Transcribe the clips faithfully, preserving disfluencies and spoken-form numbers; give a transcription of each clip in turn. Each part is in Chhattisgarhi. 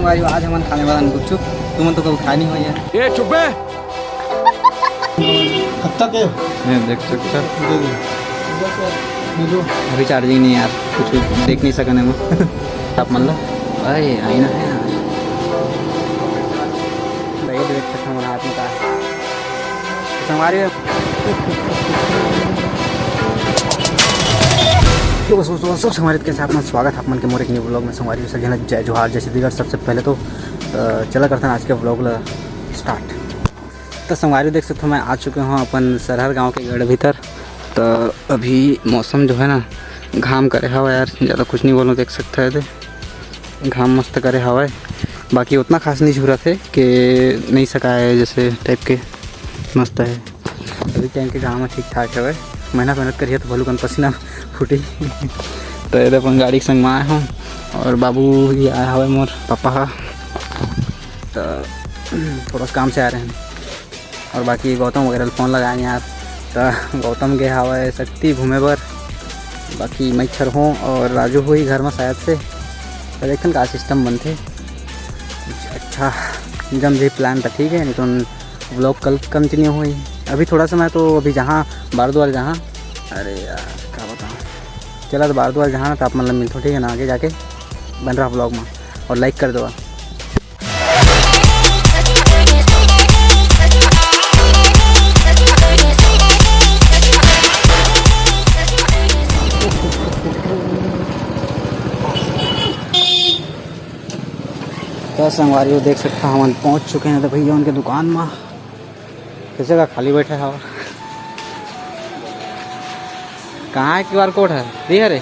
भाई, आज हमन खाने वाला गुपचुप, तुमन तो कभी खाए नहीं हो यार। ए, चुप बे। कत्ता के? ये देख सकते हैं। दे दो। दे दो। अभी चार्जिंग नहीं यार, कुछ देख नहीं सकने में। आप मतलब, भाई, आईना है यार। भाई, ये देख सकते हैं हमारे हाथ में का है। संगवारी हो। तो बस दोस्तों, सब संगवारी के साथ में स्वागत है आप मन के मोर एक न्यू ब्लॉग में। संगवारी हो, सब झन ला जय जोहार, जय छत्तीसगढ़। सबसे पहले तो, अ, चला करथन आज के ब्लॉग ला स्टार्ट। तो संगवारी हो, देख सकते हो, मैं आ चुके हूँ अपन सरहर गांव के गढ़ भीतर। तो अभी मौसम जो है ना, घाम करे हवा यार, ज़्यादा कुछ नहीं बोलूँ, देख सकते हैं। घाम मस्त करे हवय, बाकी उतना खास नहीं झुरत हे कि नहीं सकाए जैसे टाइप के। मस्त है, अभी टाइम के घाम ठीक ठाक हवय। मेहनत मेहनत करिए तो भलुकन पसीना फूटी। तो ये अपन गाड़ी के संग में आए हूँ और बाबू जी आए हवय मोर पापा हा, तो थोड़ा सा काम से आ रहे हैं। और बाकी गौतम वगैरह ला फोन लगाए यार, त गौतम गे हावय शक्ति घूमे बर, बाकी मैं हर हूँ और राजू होही घर में शायद से। त देखथन का सिस्टम बनथे। अच्छा, जम जाही प्लान त ठीक है, नहीं तो व्लॉग कल कंटिन्यू होही। अभी थोड़ा सा मैं तो अभी जहाँ बारद्वार जहाँ, अरे यार का बताऊँ, चला तो बारद्वार जहाँ ना, तो आप मन ला मिलथों, ठीक है ना, आगे जाके बन रहा व्लॉग में और लाइक कर दो। तो संगवारी हो, देख सकता, हमन पहुंच चुके हैं तो भैया उनके दुकान में। कैसे का खाली बैठे हवा? कहाँ है क्यूआर कोड है? दी है रे।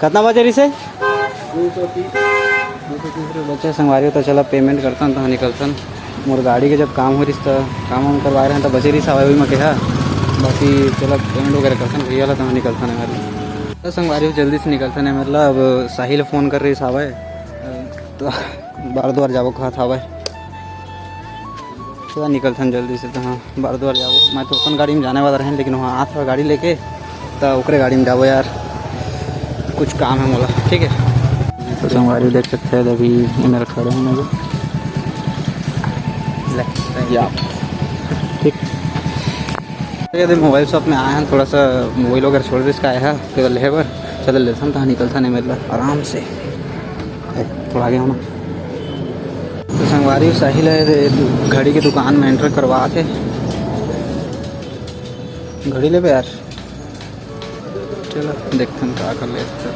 कितना बजे रहिसे? दो सौ तीस, दो सौ तीस रुपये बचे संगवारी हो। तो चला पेमेंट करथन, तहाँ निकलथन। मोर गाड़ी के जब काम हो रहिस, त काम वाम करवाए रहन, त बचे रहिस हवा, वही मैं कहा। बाकी चला पेमेंट वगैरह करथन भैया ला, तहाँ निकलथन हमारे। तो संगवारी हो, जल्दी से निकलथन, मतलब साहिल फोन कर रहिस हवा, तो बारद्वार जाबो कहत हवा। चला निकलथन जल्दी से, तो हाँ, बारद्वार जाबो। मैं तो अपन गाड़ी में जाने वाला रहें, लेकिन वहाँ आत हवय गाड़ी लेके, तो ओकरे गाड़ी में जाबो यार, कुछ काम है मोला, ठीक है। तो संगवारी देख सकते हैं, अभी ये मेरा खड़े हैं अभी। ले, या। ठीक। ये मोबाइल शॉप में आए हैं, थोड़ा सा मोबाइल वगैरह छोड़ दे, इसका आया है, केवल लेहे बर। चल लेथन, तहाँ निकलथन, मतलब आराम से। ए, थोड़ा आगे हो ना। तो संगवारी साहिल है, घड़ी के दुकान में एंटर करवात हे। घड़ी लेबे यार? चलो देखथन का कर ले सकते।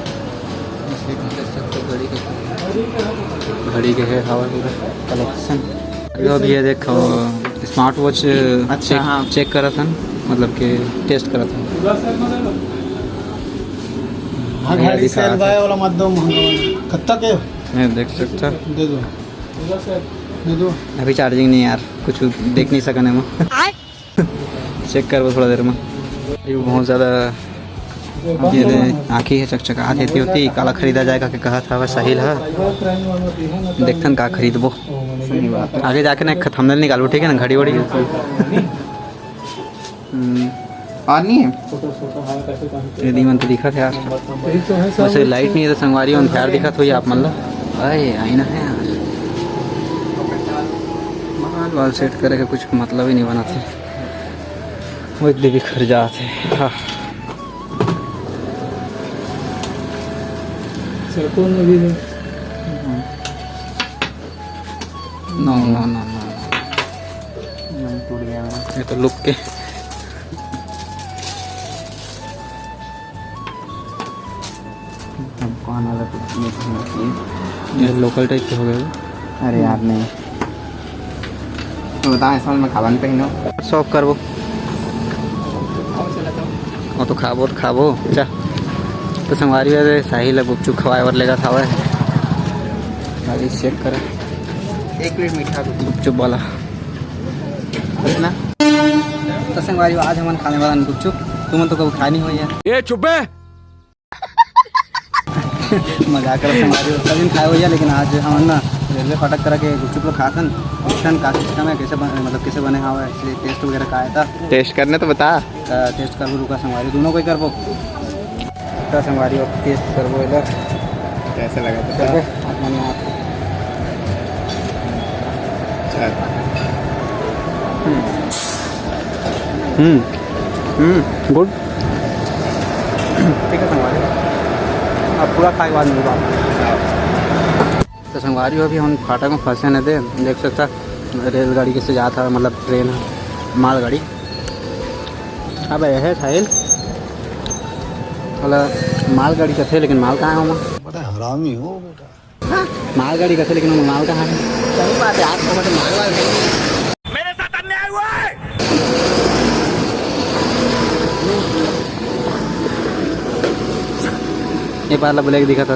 घड़ी के, घड़ी के है हवा पूरा कलेक्शन। अभी ये देखो, स्मार्ट वॉच। अच्छा, चेक, हाँ। चेक करत हन, मतलब कि टेस्ट करत हन। हाँ, ये घड़ी दिखा सेल रहा भाई है। वाला मत दो, महंगा वाला। कत्ता के? मैं देख सकता। दे दो। दे दो। अभी चार्जिंग नहीं यार, कुछ देख नहीं सकन है। चेक करबो थोड़ा देर में। ये बहुत ज़्यादा, ये दे, आँखी है चकचकात है, होती काला खरीदा जाएगा के कहा था वह साहिल है। देखथन का खरीदबो। सही बात है। आगे जाके ना एक thumbnail निकालबो, ठीक है ना, घड़ी वड़ी। हम्म, और नहीं है? ये दीमन तो दिखत है यार। वैसे लाइट नहीं है तो संगवारी अंधियार दिखत होही आप मन ला। अरे आईना है यार। बाल वाल सेट करे के कुछ मतलब ही नहीं बनत है। वो एक देवी घर जात है। हाँ। नो, नो, नो, नो। टूट गया मेरा। ये तो लुक के। अब कौन वाला तो नहीं पहनना चाहिए। ये लोकल टाइप के हो गए। अरे यार, नहीं। तो बता, ऐसा मैं खावन पहनो। सॉफ करबो। वो तो खाबो, तो खाबो। चा। तो संगवारी वाले साहिल ला गुपचुप खवाए बर लेगा था वह। अभी चेक कर। एक प्लेट मीठा दो। गुपचुप वाला। इतना। तो संगवारी, आज हमन खाने वाला गुपचुप, तुमन तो कभी खाए नहीं हो यार। ए, चुप बे। मजाक करत संगवारी हो, सब दिन खाए हो यार, लेकिन आज हमन ना रेलवे फाटक करा के गुपचुप ला खाथन। देखथन का सिस्टम है, कैसे बन-, मतलब कैसे बने हवा है, इसलिए टेस्ट वगैरह का आया था। टेस्ट करने तो बता। तो टेस्ट करबो, रुका संगवारी, दोनों कोई करबो। तो संगवारी अब टेस्ट करबो एला। कैसे लगा तो? करबो, आप मन आप। हम्म। हम्म, गुड। ठीक है संगवारी, अब पूरा खाए के बाद मिलबा। तो संगवारी हो, अभी हम फाटक में फंसे न दे, देख सकता रेलगाड़ी कैसे जाता है, मतलब ट्रेन है, मालगाड़ी। अब यह है साहिल, मतलब मालगाड़ी कथे, लेकिन माल कहाँ है वहाँ? बड़ा हरामी हो बेटा। मालगाड़ी कथे, लेकिन वो माल कहाँ है? सही बात है, आज तो मतलब माल वाल नहीं है। मेरे साथ अन्याय हुआ है। ये पार ला ब्लैक दिखा था।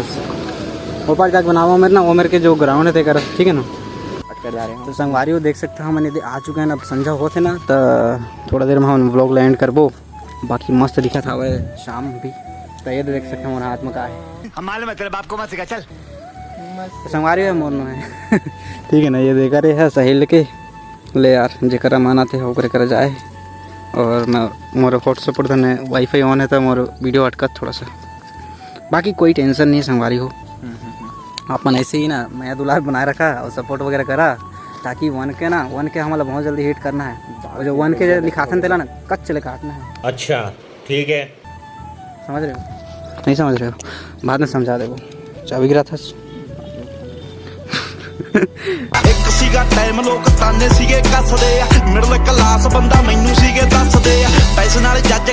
वो पार जाके बनावा मेरे ना, वो मेरे के जो ग्राउंड है तेकर, ठीक है ना? अटकर जा रहे हैं। तो संगवारी हो देख सकते हैं, हमन ये आ चुके हैं ना, अब संझा होत है ना, तो थोड़ा देर में हम व्लॉग ला एंड करबो। बाकी मस्त दिखत हवय शाम भी। तो ये देख सकते हैं हमारे हाथ में का है। हम मालूम है तेरे बाप को मत सिखा, चल। तो संगवारी है मोर नो है। ठीक है ना, ये देखा रे है सहेल के। ले यार, जेकरा मन आते है ओकरे करा जाए। और मैं, मोर हॉटस्पॉट धने वाईफाई ऑन है तो मोर वीडियो अटकत थोड़ा सा। बाकी कोई टेंशन नहीं है संगवारी हो। आप मन ऐसे ही ना मया दुलार बनाए रखा और सपोर्ट वगैरह करा, ताकि वन के ना, वन के हमला बहुत जल्दी हिट करना है। और जो वन के लिखाथन तेला ना कच्च ले काटना है। अच्छा, ठीक है। समझ रहे हो? नहीं समझ रहे हो? बाद में समझा देबो। चाबी गिरा था। ਇੱਕ ਸੀਗਾ ਟਾਈਮ, ਲੋਕ ਤਾਨੇ ਸੀਗੇ ਕੱਸਦੇ ਆ, ਮਿਡਲ ਕਲਾਸ ਬੰਦਾ ਮੈਨੂੰ ਸੀਗੇ ਦੱਸਦੇ ਆ, ਪੈਸੇ ਨਾਲ ਜੱਜ